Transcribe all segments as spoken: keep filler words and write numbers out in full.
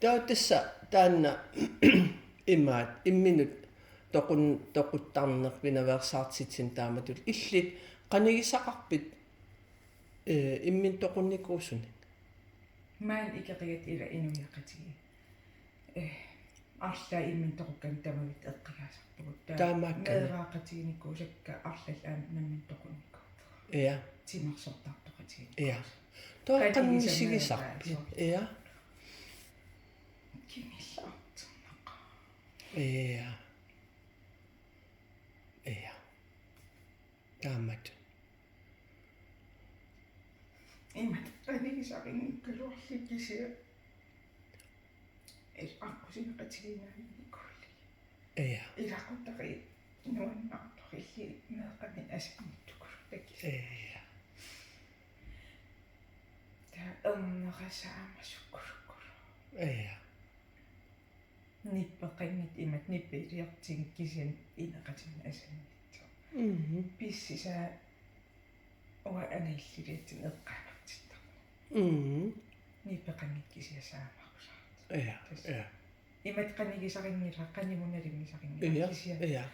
Taava tassa taanna imaat imminut toqun-, toquttarneq pinaveersaartitsineq taamatut illit qanigisaqarpit, eh, imminut toqunnikuusunik? Maani ikeqigatta ila inuiaqatigiit. Eh, arlaat imminut toqukkami tamavitta eqqigaasarpugut. Taava taamaakkami. Meeraaqatiginikuusakka arlallit aamma namminneq toqunnikuupput. Ja. Timersortartoqatiginikuusakka. Ja. Taava qanoq misigisarpit? Qanigisaq meeraasoq. Ja. Kingullertinneqaaq. Ja. Ja. Taamatut. Imatut qanigisarinngikkaluarlugit kisianni. Aqqusineqatigiinnaanikuullugit. Ja. Ilaqutariit nuannaartoq illit meeqqanik asannittukuluttakis. Ja. Taava ernera saama sukkulukkuluk. Ja. Nippeqanngitsut imatut nippiliortigut kisianni ineqatigiinnik asannittoq. Mhm. Pissisaa uanga angalliliatsinni eqqaamartittarpunga. Mhm. Nippeqanngitsut kisianni saamaqqusaartut. Ja, tassa. Ja. Imatut qanigisarinngilara, qanimut nalunngisarinngilara, ja, kisianni, ja,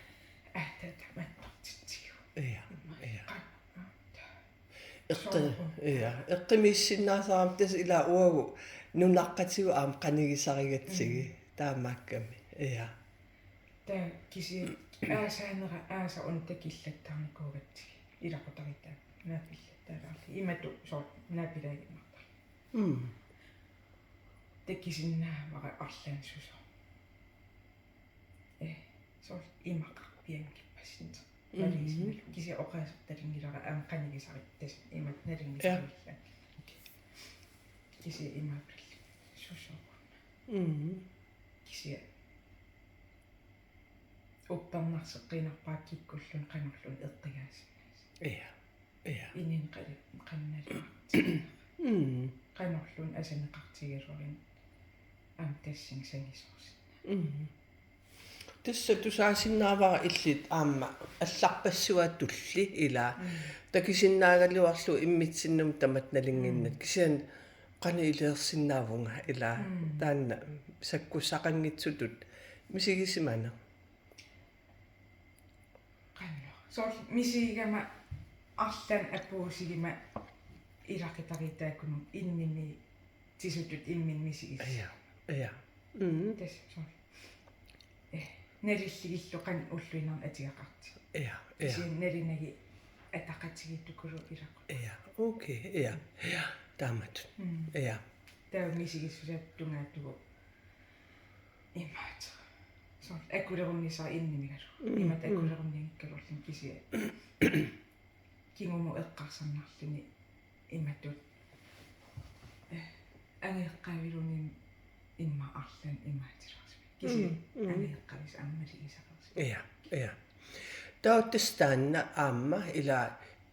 aatsaat tamattortitsigu. Ja, immaqa, ja, qan-, aatsaat. Eqqi-, soorlu, ja, eqqumiissinnaasarami tassa ila uagut nunaqqatigut aamma qanigisarigatsigit. Mm. Taamaakkami. Ja. Taava kisianni aasaanera aasaq una takillattarnikuugatsigit. Ilaqutariit taava naapillattaalaarlugit. Imatut soorlu naapilaaginnartarlugit. Mm. Takusinnaavara arlaannik susoq. Eh, soorlu imaqarpianngippassinneq. Mhm. Maliisimalu. Kisianni oqaasertalunngilara aamma qanigisarigatta tassa imatut nalunngisarigatta. Ja. Kisianni imaapallu susoquna. Mhm. Kisianni uppernarseqqiinnarpara kikkulluunniit qanorluunniit eqqugaasinnaasut. Ja. Ja. Inunnut qali-, qannaluartiginera. Mm. Qanorluunniit asaneqartigigaluarunik aamma tassani sangisoorsinnaavoq. Mm. Tassa tusaasinnaavara illit aamma allarpassuatulli ila. Mm. Takusinnaagaluarlugu immitsinnut tamatta nalunnginnakku. Mm. Kisianni qanoq iliorsinnaavunga ila. Mm. Taanna sakkussaqanngitsutut misigisimaneq. Qanoq. Soorlu misigigama arlaannik apuussigigama ilaqutariit taakkununnga innimiititut imminnut misigis-. Ja, ja. Mm. Tassa soorlu. Eh, nalullugu qanoq ulluinnarni atugaqartigisoq. Ja, ja. Kisianni nalunagit ataqatigiittukuluuvoq ilaqutariit. Ja, okay, ja. Ja, taamatut. Mm. Ja. Taava misigissusaata tungaatigut imaattoq. Soorlu akulerunnissaa innimigalugu. Mm, imatut, mm, akulerunnianngikkaluarluni kisianni. Kingumut eqqarsarnarluni imatut. Eh, angajoqqaaviluunniit immaqa arlaannik imaattulersumik. Kisianni, mm, mm, angajoqqaavisut aamma malugisaqalersugut. Ja, ja. Taava tassa taanna aamma ila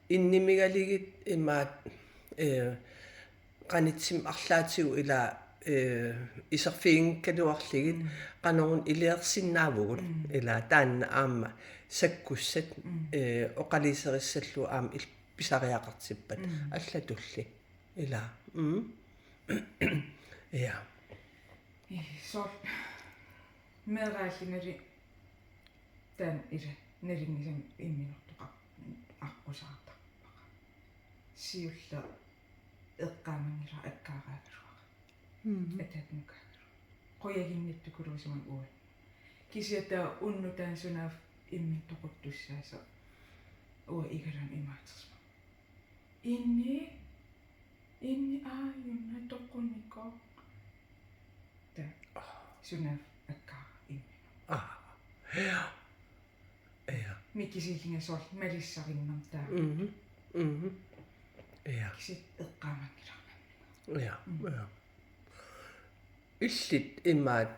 innimigalugit imaat, eh, qanittumi arlaatigut ila, eh, iserfiginngikkaluarlugit, mm, qanoruna iliorsinnaavugut, mm, ila taanna aamma sakkussat, mm, eh, oqaluuserissallugu aamma il-, pisariaqartippat, mm, allatulli ila. Mm. Ja. Ii, soorlu meeraallungali taanna ila nalunngisama imminortoqar-, aqqusaartarpara. Siulleq eqqaamanngilara akkaaraagaluara. Mhm. Ataata nukaagaluara. Qujaginnittukuluusumanga uannut. Kisianni taava unnuk taanna sunaaffa imminut toquttussaasoq uanga igaluanut imaattorsumanga. Inni, inni aajuna toqunnikooq. Taava sunaaffa akkaara imminut. Aa. Ja. Ja. Mikisuullugu soorlu malussarinnarmata. Mhm. Mhm. Ja. Kisianni eqqaamanngilara nammineq. Ja. Mm. Ja. Illit imaat,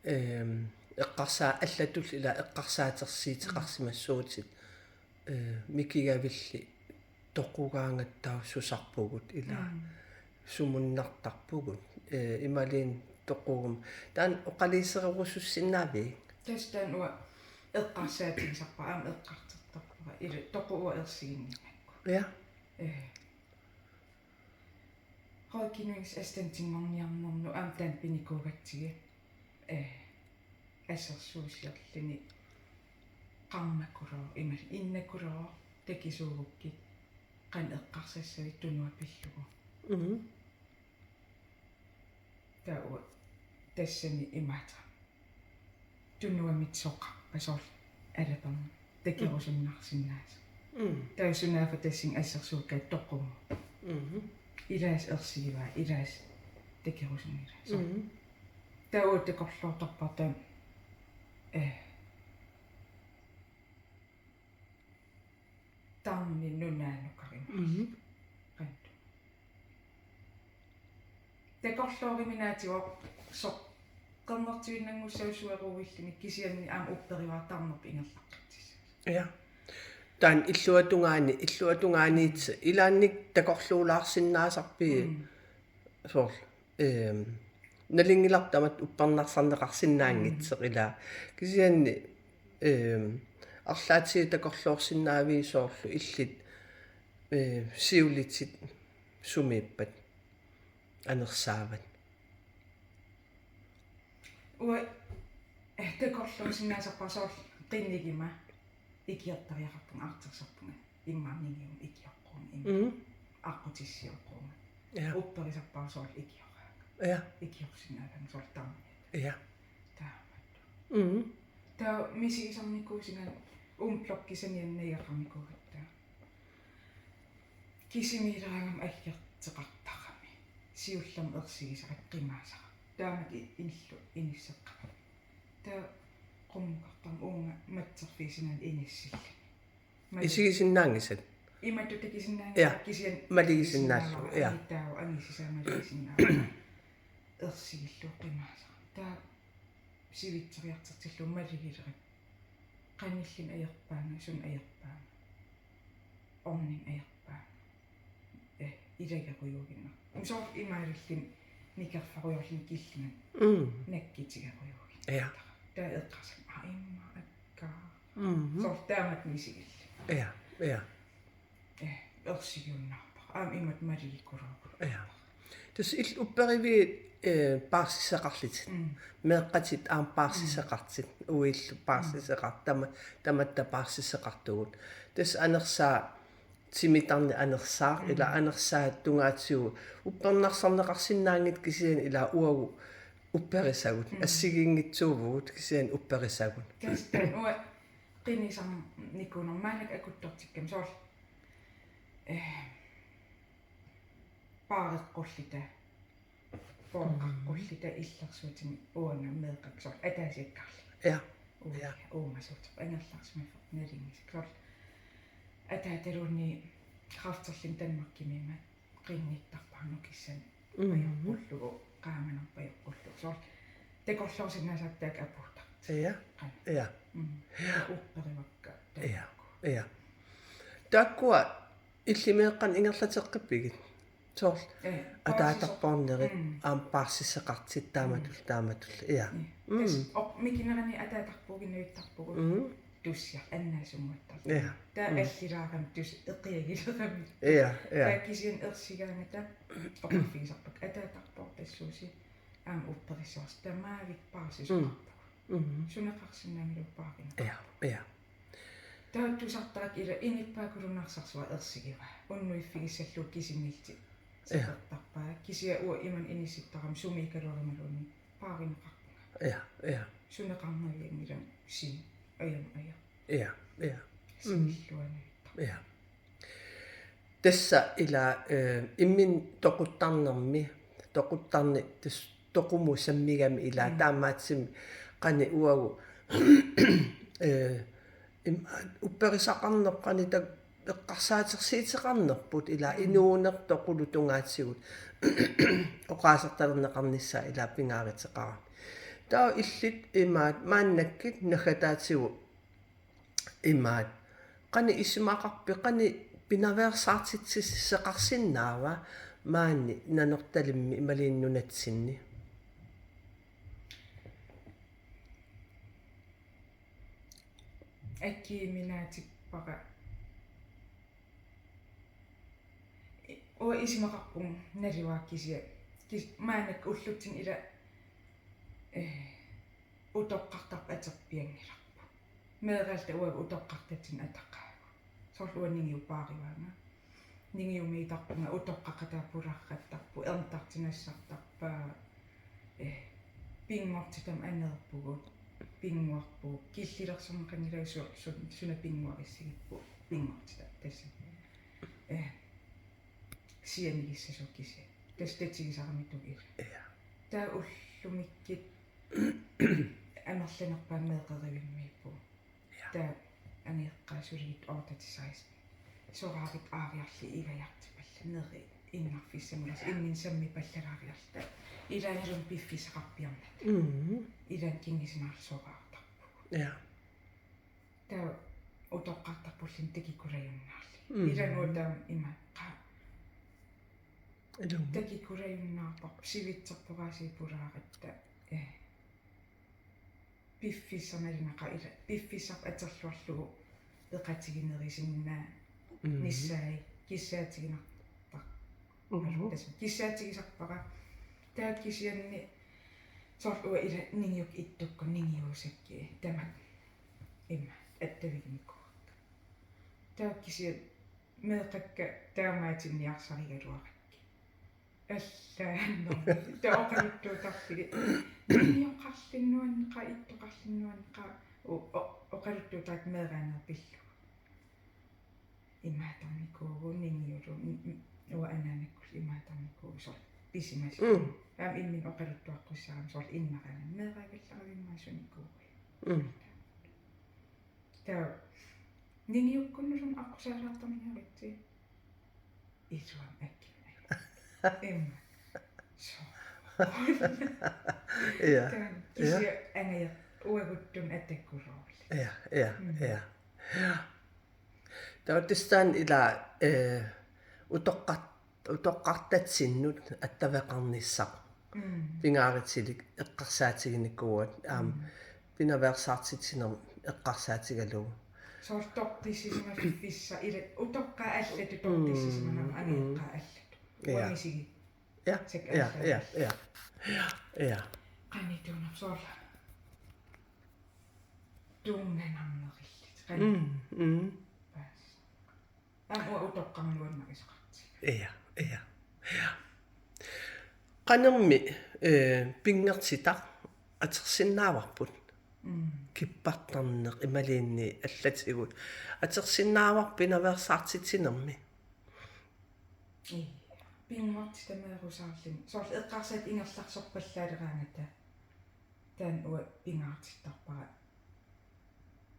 ehm, eqqarsaa-, allatulli ila eqqarsaatersuuteqarsimassuutit, eh, mikigavilli toqugaangatta susarpugut ila, mm, sumunnartarpugut, eh, imaluunniit toquguma. Taanna oqaluuserusussinnaaviuk? Tassa taanna uanga eqqarsaatigisarpara, aamma eqqartortarpara, ila toqu uanga ersiginninnakku. Ja. Eh. Rådgivningsassistentinngorniarnernut aamma taanna pinikuugatsigit, eh, assersuusiorluni qarmakulooq, imaluunniit innakulooq takisuugukkit qanoq eqqarsassavit tunua pillugu. Mhm. Taava tassani imaattoq. Tunuamit soqarpa soorlu alaperna takerusunnaarsinnaasoq. Mm. Taava sunaaffa tassani assersuukkaat toqummut. Mhm. Ilaasa ersigivaa, ilaasa takerusunngilaa. Soorlu. Mhm. Taava takorloortarpara taanna, eh, tarnip nunaanukarimalluni. Mhm. Qanoq. Takorlooruminaativoq soorlu qernertuinnanngussaassuarujussuulluni kisianni aamma upperivara tarnerput ingerlaqqissassasoq. Ja. Taanna illuatungaani, illuatungaaniit ilaanni takorluulaarsinnaasarpigit. Mm. Soorlu, ehm, nalunngilarput tamatta uppernarsarneqarsinnaanngitsoq ilaa. Kisianni, ehm, arlaatigut takorloorsinnaaviit soorlu illit, eh, siulitit sumiippat anersaavat? Uanga, eh, takorluusinnaasarpara soorlu qinniguma ikiortariaqarpunga, artorsarpunga, immaqa ningiuma ikioqquunga, immaqa. Mhm. Aqqutissiooqquunga. Ja. Upperisarpara soorlu ikioraanga. Ja. Ikiorsinnaagaanga soorlu tarniat. Ja. Taamatut. Mhm. Taava misigisarnikuusinga uuma blokkisani annaagaqarnikuugatta. Kisimiilaarama aggerteqartarami. Siullermik ersigisara qimaasara. Taamak i-, illu inisseqqammat. Taava qummukartarama uunga matserfigisinnaanani inissilluni. Mali-, isigisinnaanngisat. Imatut takusinnaanngisat. Ja. Kisianni maligisinnaallugit, ja. Angitaa, angisisaa maligisinnaavara. Ersigillugu qimaasara. Taava sivitsoriartortillugu maligilerpara. Qanilluni ajorpaanga, suna ajorpaanga. Ornini ajorpaanga. Eh, ilagerujuuginnarpoq. Soorlu imaalilluni nikerfarujoorluni killingani. Mm. Nakkutigerujuuginnarpoq. Ja. Taava eqqarsarama, aa, immaqa akkaa. Mhm. Soorlu taamatut misigillugu. Ja, ja. Eh, ersigiunnaarpara. Aamma imatut maligikkuloorujuuvoq. Ja. Tassa illit upperiviit, eh, paarsisaqarlutit. Mm. Meeqqatit aamma paarsisaqarlutit. Mm. Uillu paarsisaqar-, tama-, tamatta paarsisaqartugut. Tassa anersaa timi tarnip anersaaq, mm, ila anersaata tungaatigut uppernarsarneqarsinnaanngitsoq kisianni ila uagut upperisagut. Mm. Assigiinngitsuuvugut kisianni upperisagut. Tassa taanna uanga qinisarnikuunerma maannakkut akuttortikkama soorlu, eh, baareqqulluta, baareqqulluta illersuutimi uanga meeqqakka soorlu ataasiakkaarlunga. Ja. Uanga, ja, uumasuuterput angerlarsimaffeqarpoq nalunngisakka soorlu. Ataataluunniit kræfterluni Danmarkimi ima qinnittarpara nukissanik, mhm, ajoqqullugu, qaamanerput ajoqqullugu. Soorlu takorloorsinnaasarput taakku apuuttarput. Ja. Qanoq. Ja. Mm. Ja. Upperivakka. Ja. Taakku. Ja. Taakkua illit meeqqanik ingerlateqqippigit? Soorlu, eh, ataatarpoornerit, mm, aamma paarsisaqartut taamatullu, mm, taamatullu. Ja. Ja. Mm. Tassa oq mikinerani ataatarpugut, nuittarpugut. Mm. Tussiaq annaasumuattarlu. Ja. Taava, mm, allilaarami tassa eqiagilerami. Ja, ja. Taava kisianni ersigaangata oqarfigisarpakka ataatarpoq tassuusi aamma upperissavarsi. Taava maavik paarsisoqarpugut. Mm. Mm. Suneqarsinnaanngilaq paarineqarpoq. Ja, ja. Taava tusartarakkit ila inuppaakulunnaarsarsua ersigivaa. Unnuiffigissallugu kisimiillutik. Ja. Sapertarpaa. Kisianni uanga imannak inissittarama sumiikkaluarumaluunniit paarineqarpunga. Ja, ja. Suneqarnavianngilanga sin ajam aja. Ja, ja. Mm. Sinilluanuittar. Ja. Tassa ila, eh, imminut toquttarnermi, toquttarneq tassa toqumut sammigami ila, mm, taamaattumik qanoq uagut, eh, im-, upperisaqarneq qanoq ta-, eqqarsaatersuuteqarnerput ila, mm, inuuneq toqullu tungaatigut oqaasertalerneqarnissaa ila pingaaruteqarami. Taava illit imaat maannakkut naggataatigut imaat. Qanoq isumaqarpit, qanoq pinaveersaartitsisseqarsinnaava maani Nanortalimmi imaluunniit nunatsinni? Akiiminaatippara. I-, Uanga isumaqarpunga naluara kisianni kis-, maannakkut ullutsinni ila, eh, utoqqartarput atorpianngilarput. Meeraalluta uanga utoqqartatsinnut ataqaagut. Soorlu uanga ningiuppaarivaanga. Ningiumiittarpunga utoqqaqataa pularrattarpoq, ernuttartut nassartarpaat, eh, pinngortitami aneerpugut, pinnguarpugut, killilersorneqanngilagut su-, su-, suna pinnguarissagipput, pinngortitaq tassa. Eh, sianigissasoq kisianni. Tassa tatigisarami tugila. Ja. Taava ullumikkut amerlanerpaamik meeqqerivimmiippugut. Ja. Taava angajoqqaat suliit otte til seksten. Soraarit aariarlugit igajartipallak, neri innarfissamullu imminut sammipallalaariarluta. Ilaanniluunniit piffissaqarpiarnata. Mm. Ilaanni kingusinnerulluta soraartarpugut. Ja. Taava utoqqartarpulluunniit takikulajunnaarlugit. Mm. Ilaanni uanga taama ima qa-, Ilumut. Takikulajunnaarparput sivitsorpoq aasiit pulaaratta. Eh. Piffissaq nalunaqa ila. Piffissaq atorluarlugu peqatiginerusinnaanissai. Mm. Kissaatiginartar-. Mm. Tassa kissaatigisarpara. Taava kisianni soorlu uanga ila ningiukkut ittukkut ningiuusakkit tamakku ima attaviginikuuakka. Taava kisianni meeqqakka taamaatsinniarsarigaluarakkit. Allaannermik. Taava oqaluttuutarlugit. Ningiuqqarlunga nuanneqaaq, ittoqarlunga nuanneqaaq. U-, o-, oqaluttuutaakka meeraaneq pillugu. Imaattarnikuuvugut ningiullugu, m-, m-, uanga anaanakkullu imaattarnikuuvugut soorlu pisimasut. Mm. Aamma imminut oqaluttuaqqussaagami soorlu innaraangamik meeraagallaravimmi sunikuuvugut. Mm. Taava ningiukkunniluunniit aqqusaalaartarniaritsi. Iluamik akkiuna. Imma. Soo. Ja. Taanna kisianni, ja, angajorput uaguttut atakuluullugit. Ja, ja, mm, ja. Ja. Taava tassa taanna ila, eh, utoqqart-, utoqqartatsinnut attaveqarnissaq. Mm. Pingaarutilik eqqarsaatiginikuuat, aamma, mm, pinaveersaartitsinermi eqqarsaatigalugu. Soorlu toqqissisimaffissaq ila utoqqaat allatut toqqissisimanera, mm, angajoqqaat allatut. Ja. Uanga misigit. Ja, ja, ja, ja. Ja. Qanoq ituunersoq soorlu. Tunnganarnerillutik. Qanoq. Mm, mm. Paas. Aamma uanga utoqqarniluannarisaqartiga. Ja, ja, ja. Qanormi, eh, pinngortitaq atorsinnaavarput? Mm. Kippartarneq imaluunniit allatigut. Atorsinnaavarput pinaveersaartitsinermi? Ja. Pinngortitaq meerusaarluni. Soorlu eqqarsaatit ingerlaarsorpallaaleraangata. Taanna uanga pingaartittarpara.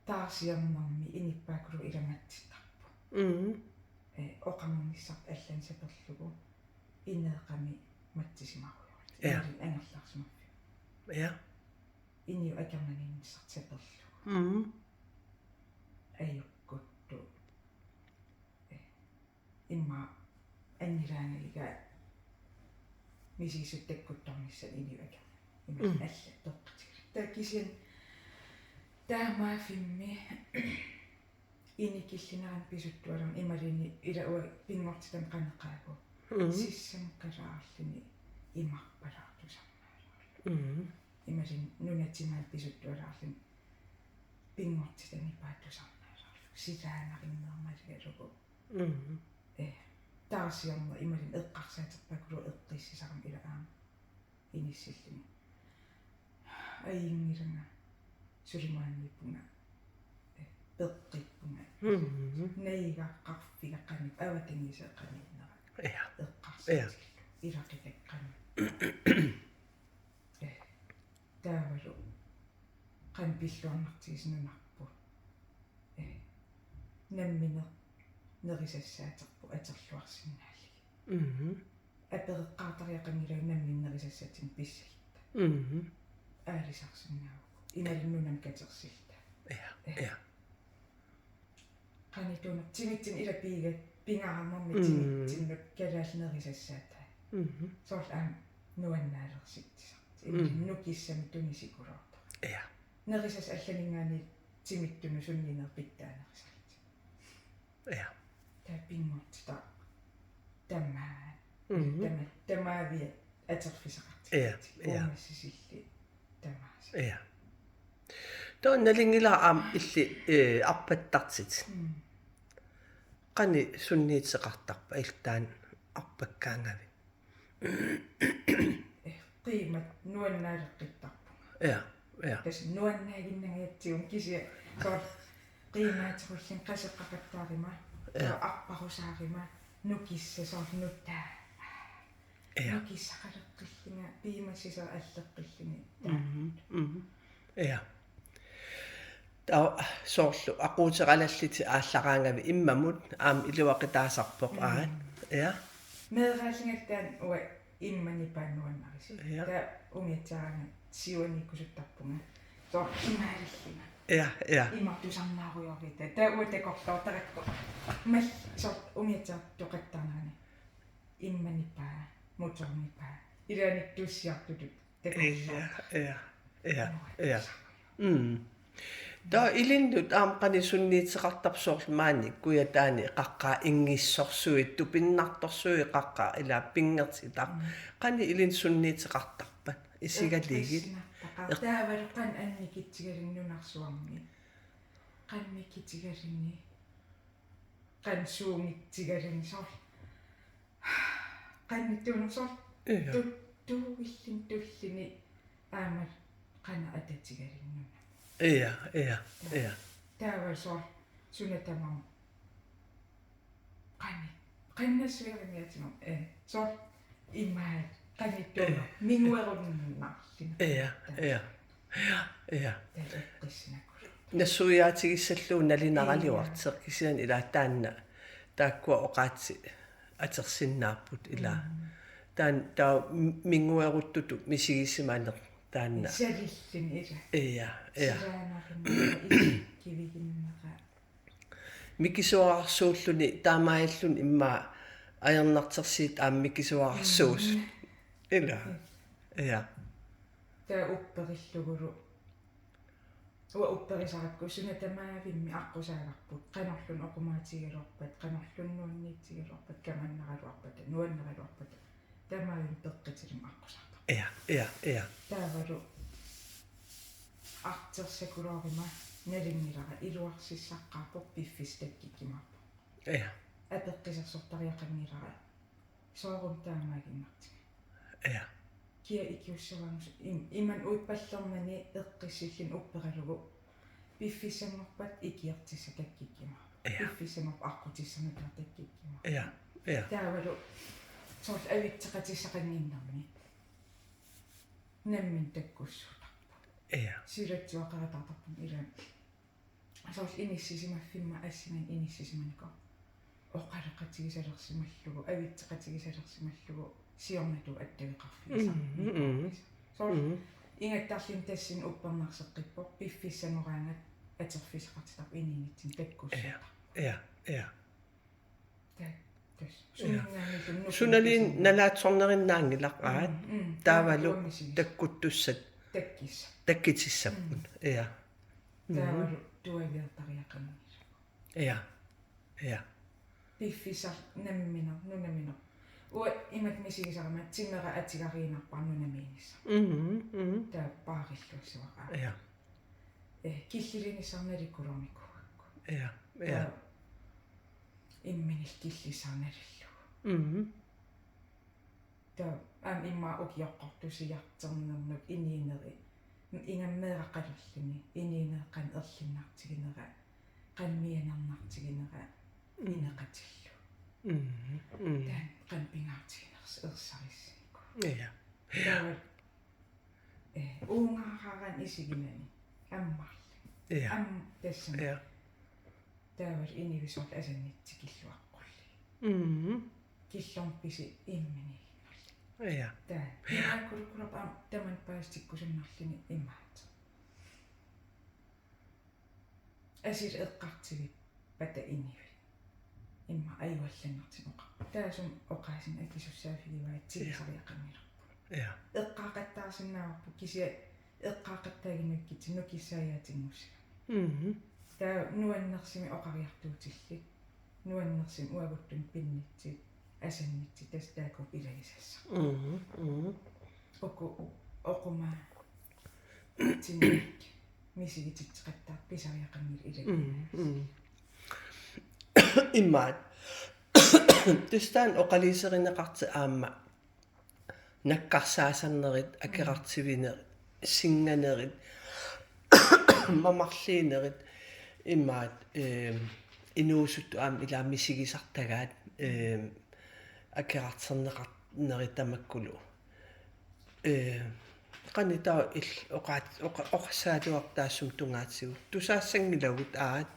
Taarsiornermi inuppaakkuluuvoq ilamatsittarpoq. Mm. Eh, oqarnissarput allanik saperlugu. Ineeqqami matsisimarujoorluni. Ja. Imaluunniit angerlarsimaffimmut. Ja. Inuit akornanniinnissartik saperlugu. Mm. Ajukkuttoq. Eh. Immaqa annilaangagiga misigisut takkuttornissaat inuit akornanni. Ima, mm, allat peqqutigalugu. Taava kisianni taamaaffimmi inuup killinerani pisuttualaarneq imaluunniit ila uanga pinngortitami qanoq qaagu. Mm. Sissamukalaarluni imarpalaartussarnaalaarluni. Mm. Imaluunniit nunatsinni pisuttualaarluni pinngortitami paattussarnaalaarluni. Silaannarneq maligalugu. Mm. Eh, taarsiorneq imaluunniit eqqarsaaterpaakkuluuvoq eqqissisarami ila aamma inissilluni. Ajunngilanga, suli maaniippunga, eh, peqqippunga. Mm. Najugaqqarfiga qanoq, avatangiiseq qanoq innera. Ja. Eqqarsaatigillugu. Ja. Ilaquttakkani. Eh, taavalu qanoq pilluarnartigisut nunarput. Eh, nammineq nerisassaaterput atorluarsinnaallugit. Mhm. Apereqqaartariaqanngilagut nammineq nerisassatsinnut pissagitta. Mhm. Aalisarsinnaavugut. Imaluunniit nunani katersilluta. Ja, eh, ja. Qanoq ituunersoq timitsinni ila piiga-, pingaarnermi, mm, timitsinnut kalaallit nerisassaatai. Mhm. Soorlu aamma nuannaalersitsisartik. Imaluunniit, mm, nukissamik tunisikuloortarput. Ja. Nerisassat allaninngaanniit timittunut sunniunerit pitsaanerisarlutik. Ja. Taava pinngortitaq tamaat. Mhm. Tama-, tamaaviat atorfissaqartikkatsigit. Ja, ja. Uummassisillit tamaasa. Ja. Taava nalunngilara aamma illit, eh, arpattartitit. Mm. Qanoq sunniuteqartarpa illit taanna arpakkaangavit? Eh, qiimat nuannaaleqqittarpunga. Ja, ja. Tassa nuannaaginnangajatsigu kisianni soorlu qiimaaterullin qaseqqaqattaarama, ja, taava arparusaarama, nukissaq soorlu nutsaa. Ja. Nukissaqaleqqillunga, piumassuseq alleqqilluni. Mhm, mhm. Ja. Taava soorlu aquuterallallutit aallaraangavit immamut aamma iluaqutaasarpoq, mm, aat. Ja. Meeraallingattaaq uanga imma nipaa nuannarisut. Ja. Taava umiatsiaraangat siuaniikkusuttarpunga. Soorlu imaalillunga. Ja, ja. Imartusarnaarujoorluta. Taava uanga takorloortarakku. Mal soorlu umiatsiartoqattaarnerani. Imma nipaa, motornipaa. Ilaanni tussiartutut takorloortarput. Ja, ja, ja, ja. Mm. Taava ilinnut aamma qanoq sunniuteqartarpa soorlu maani kujataani qaqqat inngissorsuit, tupinnartorsuit qaqqat ilaa pinngortitaq. Mm. Qanoq ilinnut sunniuteqartarpat isigalugit? Eqqissinartaqaaq. Eq- Taavalu qanoq annikitsigaluni nunarsuarmi. Qanoq mikitigaluni. Qanoq suungitsigaluni soorlu. Qanoq tuunersoq. Ja. Tu-, tuuilluni tulluni aamma qanoq atatigaluni. Ja, ja, ja. Taava soorlu suna tamarmi. Qanoq. Qanoq nassuiarniatima. Eh, soorlu imaat. Qanoq tuuner. Ja. Minguerunnarluni. Ja, ja. Ja, ja. Taava eqqissinakuluupput. Nassuiaatigissallugu nalunaraluartoq, ja, kisianni ilaa taanna taakkua oqaatsit atorsinnaapput ilaa. Mm. Taanna taava mi-, mingueruttutut misigisimaneq taanna. Salilluni ilaa. Ja, ja. Silaannarlugu isikkiviginnera. Mikisuararsuulluni taamaalilluni immaqa ajornartorsiut aamma mikisuararsuusut. Mm. Ilaa. Mm. Ja. Taava upperillugulu. Uanga upperisarakku suna tamaavimmik aqqusaagarput. Qanorluunniit oqimaatigigaluarpat, qanorluunniit nuanniitsigigaluarpat, kamannaraluarpata, nuannaraluarpata. Tamaavimmik peqqutilik aqqusaartarput. Ja, ja, ja. Taavalu artorsakuluaruma nalunngilara iluarsissaqqaarpoq piffissaq takkukkumaarpoq. Ja. Apeqqusersortariaqanngilara soorunami taamaaginnartigu. Ja. Kia ikiussavaanngilaq im-, imannak uippallernani eqqissilluni upperalugu piffissanngorpat ikiortissaq takkukkumaarpoq. Ja. Piffissanngorpat aqqutissaq nutaaq takkukkumaarpoq. Ja, ja. Taavalu soorlu avitseqatissaqannginnermi nammineq takkussuuttarpoq. Ja. Silatsuaqarataartarpunga ilaa. Soorlu inissisimaffimma assinganik inissisimanikoq. Oqaloqatigisalersimallugu, avitseqatigisalersimallugu, siornatigut attaveqarfigisarput. Mm, mm. Soorlu, mm, ingattarluni tassani uppernarseqqippoq, piffissanngoraangat atorfissaqartittarpoq inuunitsinni takkussuuttarpoq. Ja, ja. Taava tassa. Ja. Suminngaanniilluunniit. Sunaluunniit nalaatsornerinnaanngilaq aat. Mm, mm. Taavalu taava uamisilis. Takkuttussat. Takkis. Takkutissapput. Mm. Ja. Mm. Taavalu tuaviortariaqanngilaq. Ja. Ja. Piffissaq nammineq, nunamineq. Uanga imatut misigisarama timera atugarinarpara nunamiinissaq. Mhm, mhm. Taava paarilluassavara. Ja. Eh, killilinissaq nalikkuloornikuugakku. Ja, ja. Taava imminillu killissaaq nalillugu. Mhm. Taava aamma immaqa ukioqqortusiartornernut inuuneri. Ingammik meeraqalerluni inuuneri qanoq erlinnartiginera, qanoq mianernartiginera, mm, ineqatillu. Mm, mm. Taanna qanoq pingaartiginersoq ersarissinikuuvoq. Ja. Taava, eh, uungaaraanni isiginani ammarli. Ja. Am-, tassami. Ja. Taavalu inuit soorlu asannit tikilluaqqullugit. Mhm. Killormut pisi imminut iginngorlugit. Ja. Taava. Imaakkulukkulorpoq aamma tamanna paasitikkusunnarluni imaattoq. Asuli eqqartuippata inuit. Immaqa ajuallannartumik oqarput. Taassuma oqaasiinik akisussaaffigaat, ja, tigusariaqanngilarput. Ja. Eqqaaqattaarsinnaavarput kisianni eqqaaqattaaginnakku nukissaajaatinngussigamik. Mhm. Taava nuannersumik oqariartuutillit. Nuannersumik uaguttunik pinnitsit. asannitsi tassa taakku ilagisassaq. Mhm, mhm. Uku oquma tinik misigititseqattaartut pisariaqanngilaq ilaa. Mhm, mhm. Imaat. Tassa taanna oqaluuserineqartoq aamma nakkarsaasarnerit, akerartuinerit, singanerit, mamarluinerit, imaat, ehm, inuusuttut aamma ilaa misigisartagaat, ehm, akerartorneqarnerit tamakkulu. Ehm, qanoq taava il-, oqaat-, oqa-, oqassagaluartoq taassuma tungaatigut. Tusaassanngilagut aat.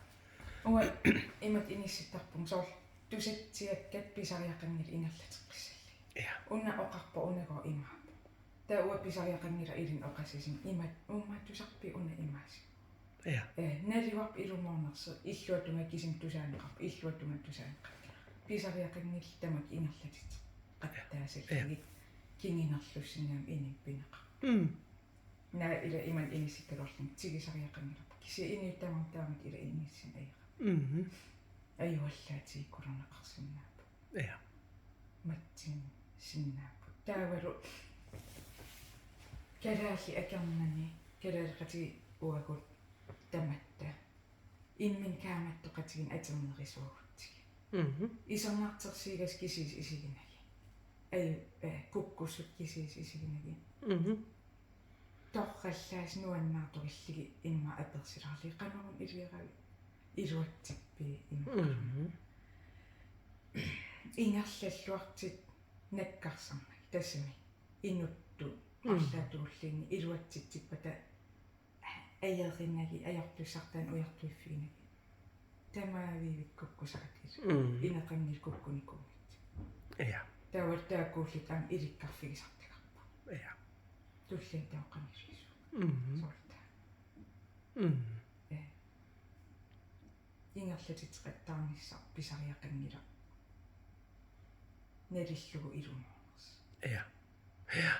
Uanga imatut inissittarpunga soorlu tusatsiakkat pisariaqanngilaq ingerlateqqissallugit. Ja. Una oqarpoq, unagooq imaappoq. Taava uanga pisariaqanngilaq ilinnut oqassasunga, imatut, uummaaq tusarpit una imaassi. Ja. Eh, naluarput ilumoornersoq, illuatungaa kisimi tusaaneqarpoq, illuatungaa tusaaneqarpoq. Pisariaqanngilaq tamakku ingerlatitseqattaasallugit, ja, kingunerlussinnaamik inimik pineqarpoq. Mm. Naak ila imannak inissittarlugu tigusariaqanngilarput. Kisianni inuit tamarmik taamatut ila inissinneq ajorput. Mhm. Ajuallaatigut kulerneqarsinnaapput. Ja. Matsinnissinnaapput. Taavalu kalaallit akornanni, kalaaleqatigiit uagut tamatta imminut kaammattoqatigiinneq atornerisuugutsigit. Mhm. Isornartorsiugassat kisiisa isiginagit. Aju, eh, kukkussutut kisiisa isiginagit. Mhm. Torrallaasut nuannaartorillugit immaqa apersilaarlugit qanoruna ilioragit iluatsippiuk immaqa. Mhm. Ingerlalluartut nakkarsarnagit tassami inuttut, mm, arlaatigut ulluni iluatsitsippata ajornagit, ajortussartaannik ujartuiffiginagit. Tamaviivikkukkusaqatit. Mm. Ineqanngilaq kukkunikuunngitsut. Ja. Taava taakkuullutik aamma ilikkarfigisartagarput. Ja. Tulliani taava qanoq ilisuu. Mm. Soorlu taava. Mm. Ja. Ingerlatitseqattaarnissaq pisariaqanngilaq. Nalullugu ilumoornersoq. Ja. Ja.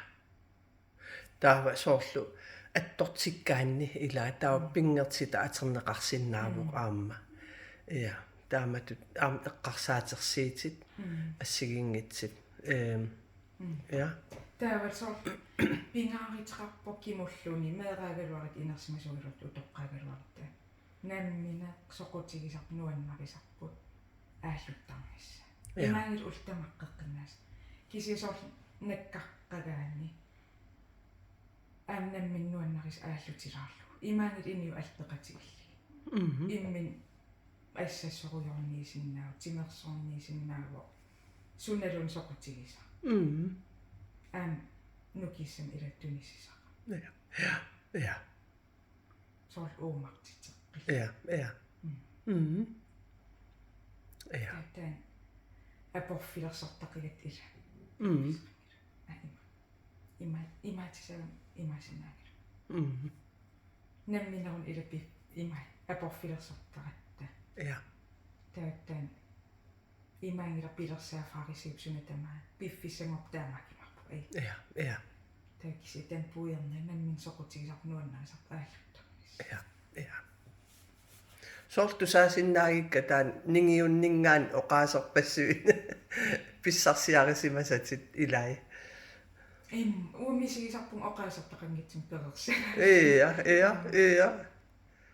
Taava soorlu attortikkaanni ilaa taava, mm, pinngortitaq atorneqarsinnaavoq, mm, aamma. Ja. Taamatut aamma eqqarsaatersuutit, mm, assigiinngitsut. Ehm, mm, ja. Taava soorlu pingaaruteqarpoq kimulluunniit meeraagaluaruit inersimasugaluaruit utoqqaagaluaruit. Nammineq soqutigisarput nuannarisarput aalluttarnissaa. Ja. Imaanngilaq ullut tamarmik qeqqinnaasut. Kisianni soorlu nakkartagaanni aamma nammineq nuannarisaq aallutilaarlugu. Imaanngilaq inuit allat peqatigillugit. Mhm. Imminut assassorujorniusinnaavoq, timersorniusinnaavoq. Sunaluunniit soqutigisaq. Mhm. Aamma nukissamik ila tunisisaqarpoq. Ja. Ja. Ja. Soorlu uummartitseqqillugu. Ja, ja. Mm. Mm. Ja. Taava taanna aporfilersortaqigit ila. Mm. Aa, ima. Ima, imaatissaagami imaasinnaanngilaq. Mm. Nammineq una ila pi-, ima, aporfilersortaratta. Ja. Taava taanna imaanngilaq pilersaat farisiup suna tamaat piffissanngorpoq taamaakkimarpoq, ai. Ja, ja. Taava kisianni taanna puiorna nammineq soqutigisarput nuannarisarput aalluttarnissaa. Ja, ja. Soorlu tusaasinnaagikka taanna ningiunninngaanniit oqaaserpassuit pissarsiarisimasatit ilai. Im, uanga misigisarpunga oqaasertaqanngitsumik perersa. Ja, ja, ja.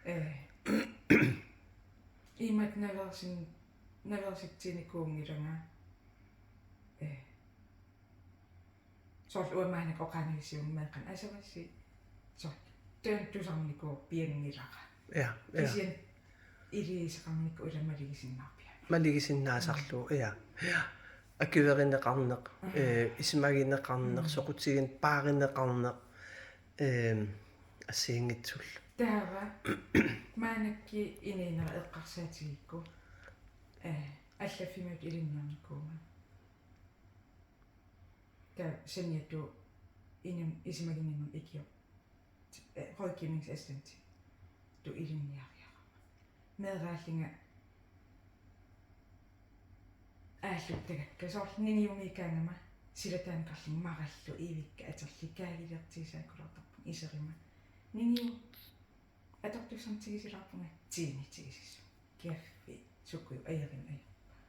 Eh. Imatut naveersin-, naveersitsinikuunngilanga. Eh. Soorlu uanga maannakkut oqaannarsiummata meeqqanut asavassi. Soorlu taanna tusarnikuuvoq pianngilara. Ja, ja. Kisianni iliuuseqarnikkut ila malugisinnaarpiaannarpoq. Malugisinnaasarlugu, mm, ja. Ja. Akuerineqarneq, mm, eh, isumagineqarneq, mm, soqutigineq, paarineqarneq, ehm, assigiinngitsullu. Taava maannakkut inuunera eqqarsaatigigukku, eh, allaffimmiutut ilinniarnikuuvunga. Taava saniatigut inuk isumaginninnermut ikior-, eh, rådgivningsassistent, tu ilinniariarama. Meeraallunga aalluttagakka soorlu ningiumiikkaangama silataanikarlunga marallu iivikka atorlugit kaagiliortigisaakkulaartarpunga iseruma. Ningiu atortussannik tigusulaarpunga tiini tigusissu. Kaffi, sukuju, ajorinneq ajorpara.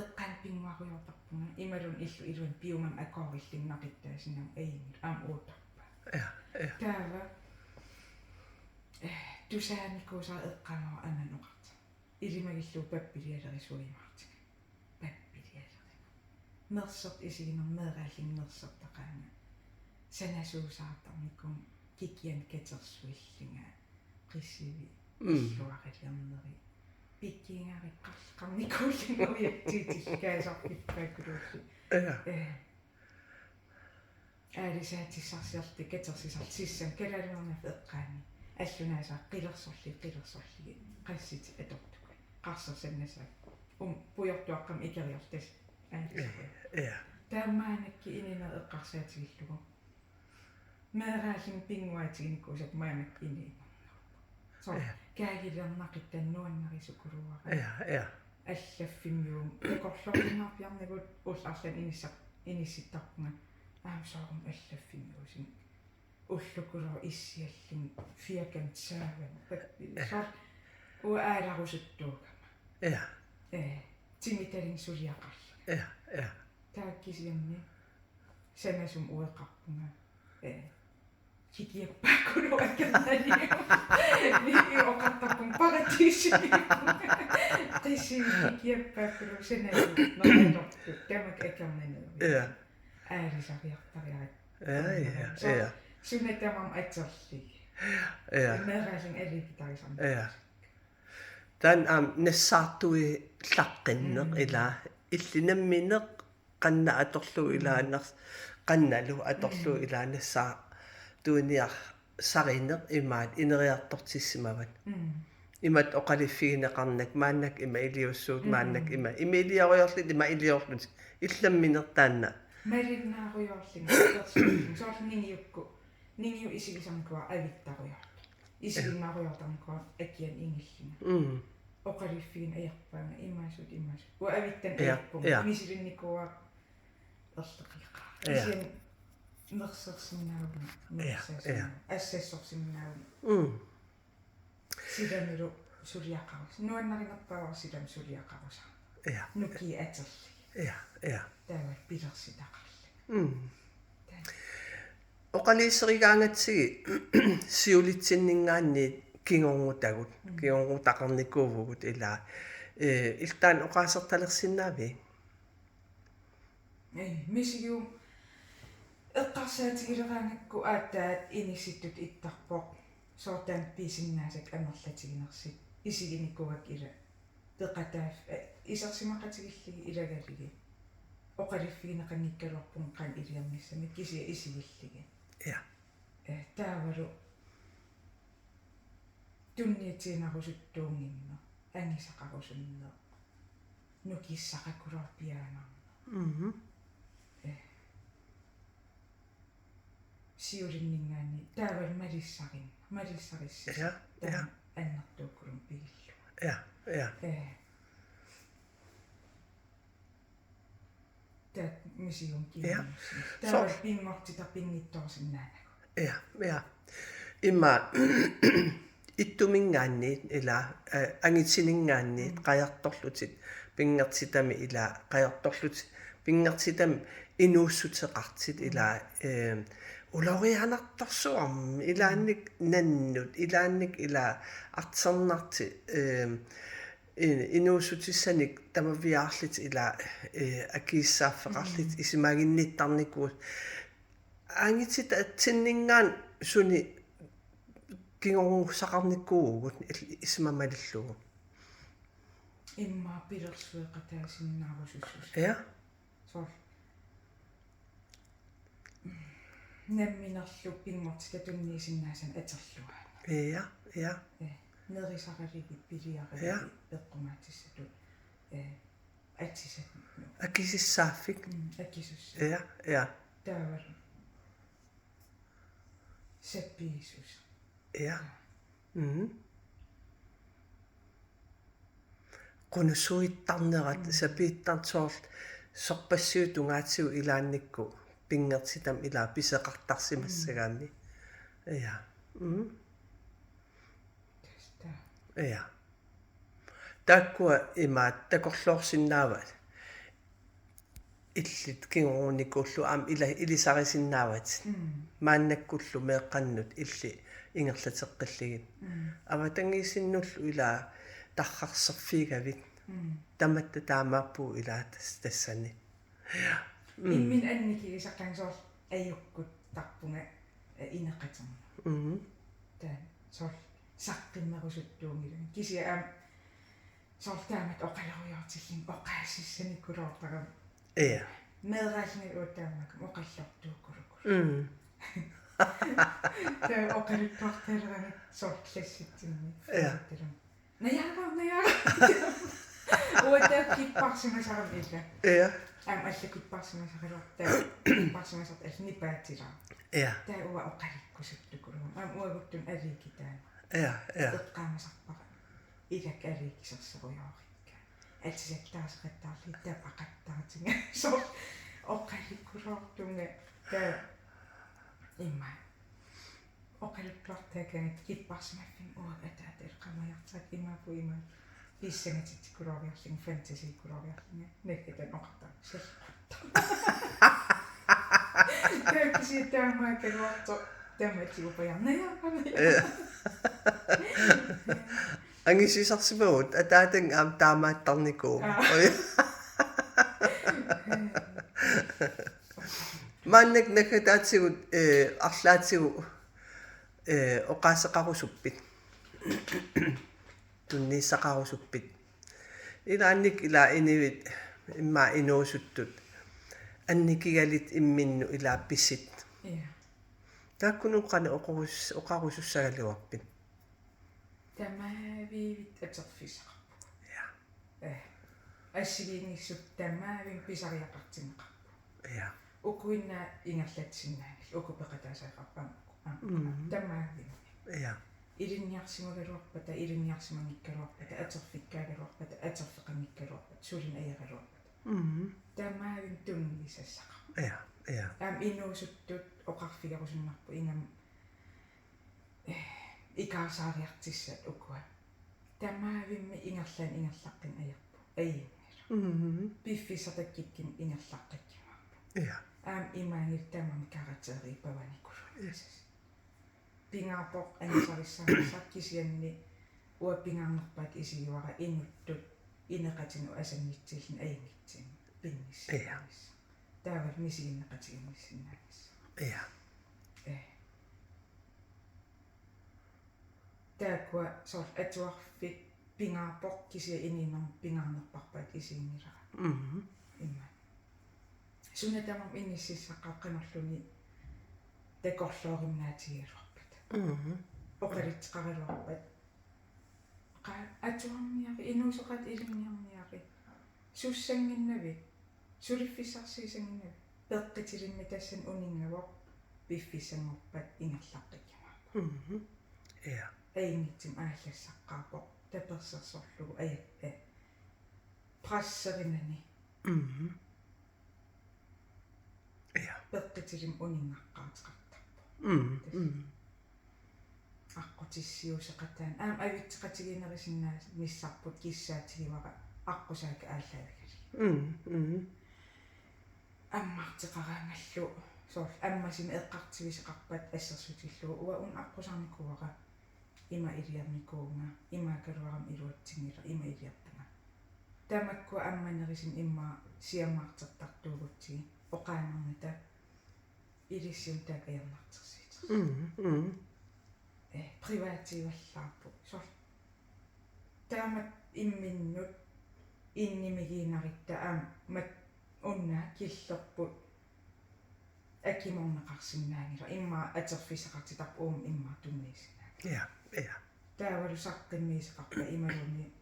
eqqaani pinnguarujoortarpunga imaluunniit illu iluani piumami akoorillunga naqittaasinnaammat ajunngilaq aamma uuttorpaa. Ja, ja. Taava eh, tusaanikuusara eqqaamavara ananoqarta. Ilimagillugu pappilialerisuimaartiga. Pappilialerima. Nersortaq isiginermi meeraallunga nersortaqaanga. Sanasuusaartarnikuummat kikianik katersuillunga. Qisivik. Mm. Illuaraliorneri. Pikkiingarik qarleqarnikuullunga ujatsiitilkaasarpippaakkuluullu. Ja. Eh, aalisaatissarsiorlutik katersisarlutik sissamik kalaaliminerniarfik eqqaani. Allunaasaq qilersorlugit, qilersorlugit, qassitit atortukkat. Qarsersannasaaq. Um, pujortuaqqamik ikeriarlutik. Aalisaq. Ja. Taamaannakkut inuuneq eqqarsaatigillugu. Meeraallunga pinnguaatiginikuusakka maannakkut inuunernerput. Soorlu. Ja. Kaagilernaqitta nuannarisukulluarpara. Ja, ja. Allaffimmiuuvoq takorloorsinnaaviarnikuuvoq ullut arlaanni inissaq-, inissittarpunga. Aamma soorunami allaffimmiuusunga. Ullukuluuvoq issiallunga firkantsaagan pappili. Ja. Soorlu uanga aalarusuttuugama. Ja. Eh, timitalinga suliaqarlunga. Ja, ja. Taava kisianni sanasumik ueqarpunga. Eh, kikiappaakkuluuvoq akornanni. Ni oqartarpunga paratiisimi. Qisivik kikiappaakkuluuvoq sanasumik. Nersortut tamakku akornanni. Ja. Aalisariartariaqarput. Ja, ja, soorlu ja. Suna tamarmi atorlugit. Ja. Meeraallunga aliikkutarisarneq. Ja. Taanna aamma nassaartuillaqqinneq. Mm. Ilaa illit nammineq qanoq atorlugu ilaa Mm. ners-, qanoq atorlugu Mm. ilaa nassaartuiniarsarineq imaat ineriartortissimavat. Mm. Imatut oqaluffigineqarnak maannakkut ima iliussuut Mm. maannakkut ima, ima ilioriarlutik ima iliorlutik illit nammineq taanna. Malinnaarujoorlunga, soorlu ningiukkut, ningiukkut isigisarnikuuara avittarujoortoq. Isiginnaarujoortarnikuuara akiani ingillunga. Mm. Oqaluffigineq ajorpaanga imaasut, imaasut. Uanga avittanik Ja, ajorpunga. Ja. Misilinnikuuara erleqigaqaara. Ja. Kisianni nersorsinnaagama, Ja, nersorsinnaagama, ja. Assassorsinnaagama. Mm. Silamilu suliaqarus-. Nuannarinerpaavara silami suliaqarusarneq. Ja. Nukiit atorlugit. Ja, ja. Taava pilersitaqarlunga. Mm. Taava. Oqaluuserigaangatsigit siulitsinninngaanniit kingornutagut, Mm. kingornutaqarnikuuvugut ilaa. Eh, illit taanna oqaasertalersinnaavit? Ee, misigivunga eqqarsaatigileraangakku aatsaat inissittutut ittarpoq. Soorlu taanna pisinnaasakka amerlatiginersut. Isiginikuuakka ila. Peqataaf-, ee, isersimaqatigillugit ilagalugit. Oqaluffigineqanngikkaluarpunga qanoq iliornissamik kisianni isigillugit. Ja. Ee, taavalu tunniutiinnarusuttuunnginneq, angisaqarusunneq, nukissaqakuluarpiaannarneq. Mhm. Ee. Siulinninngaanniit taavalu malissarin-, malissarissut. Ja, taanna ja. Annertuukkulumik pigillunga. Ja, ja. Ee. Taava misigivunga Ja. Kingornussat. Taava soorlu pinngortitaq pinngitsoorsinnaanagu. Ja, ja. Ima ittuminngaanniit ila, eh, angutininngaanniit Mm. qajartorlutit pinngortitami ila qajartorlutit pinngortitami inuussuteqartut ila, Mm. eh, ulorianartorsuarmik ilaannik nannut ilaannik ila artornartut, eh, in-, inuussutissanik tamaviaarlutit ila, eh, akiuussaaffeqarlutit Mm. isumaginnittarnikuuvutit. Angutitsinninngaanniit suni kingornussaqarnikuuvugut il-, isumamut malillugu. Immaqa pilersueqataasinnaarussuusut. Ja. Soorlu. Namminerlu pinngortitaq tunniusinnaasannik atorluaannarpoq. Ja, ja. Ee, nerisaralugit piliaralugit Ja. Eqqumaatissatut. Ee, atisat. Akisussaaffik. Mm, akisussaaffik. Ja, ja. Taavalu. Sapiissuseq. Ja. Mhm. Qunusuittarnerat Mm. Sapiittarneq soorlu sorpassuit tungaatigut ilaannikkut pinngortitami ila pisoqartarsimassagaanni. Mm. Ja. Mm. Tassa. Ja. Taakkua imaattoq takorloorsinnaavat. illit kingorunikuullu aamma ila-, ilisarisinnaavatit. Mm. Maannakkullu meeqqannut illit ingerlateqqillugit. Mm. Avatangiisinnullu ila tarrarserfiigavit. Mm. Tamatta taamaappugut ila tas-, tassani. Mm. Imminut annikigisaqaanga soorlu ajukkuttarpunga, eh, ineqaterneq. Mm. Taanna soorlu saqqummerusuttuunngilanga. Kisianni aamma soorlu taamatut oqalugiartillunga oqaasissanikkuluortarami. Ja. Meeraallunga uattaamaakkama oqallortuukkulukkulu. Mm. Taava oqaluttuartaleramik soorlu klassitsinni. Ja. Najaara, najaara. Uanga taava kipparsimasarama ila. Ja. Aamma alla kipparsimasaraluartoq, kipparsimasartoq alla nipaatilaarpoq. Ja. Taava uanga oqalukkusuttukuluuvoq. Aamma uaguttut aliikitaanni. Ja, ja. Eqqaamasarpara. Ilakka aliikisersorujorikka. Atisat taaseqattaarlugit taava aqattaatiga. Soorlu oqalukkuloortunga. Taava immaqa oqaluttuartaakkaangat kipparsimaffimmik uanga ataata eqqaamajartaat imaappoq ima. Pissangatitsikuluariarlunga, fantasiikuluariarlunga, naggataani oqartarput salliqquttaq. Taava kisianni taamaakkaluartoq tamatsiupajarnajaa. Ja. Angisuusarsimavugut, ataatagaq aamma taamaattarnikuuvoq. Aa. Oj. Maannakkut naggataatigut, eh, arlaatigut, eh, oqaaseqarusuppit? Tunniussaqarusuppit? Ilaanni ila inuit immaqa inuusuttut annikigalugit imminnut ila pisit. Ja. Taakkununnga qanoq oqarus-, oqarusussagaluarpit? Tamaavimmik atorfissaqarpugut. Ja. Eh. Assigiinngitsut tamaavimmik pisariaqartinneqarput. Ja. Ukuinnaq ingerlatissinnaanngillat, uku peqataasariaqarput aamma uku aamma. Mm. Tamaavimmik. Ja. Ilinniarsimagaluarpata, ilinniarsimanngikkaluarpata, atorfikkaagaluarpata, atorfeqanngikkaluarpata, sulineq ajagaluarpata. Mm. Tamaavimmik tunniussassaqarput. Ja, ja. Aamma inuusuttut oqarfigerusunnarput ingammik, eh, ikaarsaariartussat ukua. Tamaavimmik ingerlaannaq ingerlaqqinneq ajorput. Ajunngilaq. Mhm. Piffissaq takkukkunni ingerlaqqikkumaarput. Ja. Aamma imaanngilaq tamarmik karakterit pavanikuullugit. Ja. Pingaarpoq angusarissaarnissaq kisianni uanga pingaarnerpaatut isigiuara inuttut ineqatinut asanngitsuulluni ajunngitsunik pinnissinnaanissaq. Ja. Taavalu misiginneqatigiinnissinnaanissaq. Ja. Eh. Taakkua soorlu atuarfik pingaarpoq kisianni inuunermi pingaarnerpaatut isiginngilara. Mhm. Immaqa. Suna tamarmi inississaqqaqqanerluni takorloorinnaatsigigaluarpata. Mhm. Oqalutseqaraluarpat. Qa-, atuarniarit, inuusoqaat ilinniarniarit. Sussannginnavit, suliffissarsiussannginnavit. Peqqutilimmi tassani uninngavoq, piffissanngorpat ingerlaqqikkumaarpoq. Mhm. Ja. Ajunngitsumik aallassaqqaarpoq, tapersersorlugu ajat-, eh, presserinani. Mhm. Ja. Peqqutilimmi uninngaqqaarteqartarpoq. Mhm. Tassa. Mhm. Aqqutissiuuseqataanut. Aamma avitseqatigiinnerusinnaanissarput kissaatigaara aqqusaakka aallaavigalugit. Mm, mm. Ammarteqaraangallu soorlu ammasumik eqqartuisoqarpat assersuutillugu uanga una aqqusarnikuuara ima iliornikuuvunga, imaakkaluarama iluatsinngilaq, ima iliorpunga. Tamakkua ammanerusumik immaqa siammartertartuugutsigit oqaannarnata ilissinnut taakku ajornartorsiutersut. Mm, mm. Eh, privatiuallaarput. Soorlu. Taamatut imminnut innimigiinnarutta aamma una killerput akimorneqarsinnaanngilaq. Immaqa atorfissaqartitarput uuma immaqa tunniussinnaanngilaq. Ja, ja. Taavalu saqqummiussaqarpat imaluunniit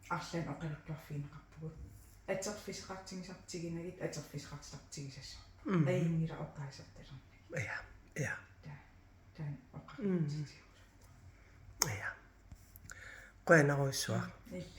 arlaannik oqaluttuarfigineqarpugut. Atorfissaqartigisartiginagit atorfissaqartitartigisassavarput. Mm. Ajunngilaq oqaasertalernagit. Ja, ja. Taa-, taanna oqartitsiusuppara. Mm. Ja. Qujanarujussuaq. Mm, illit.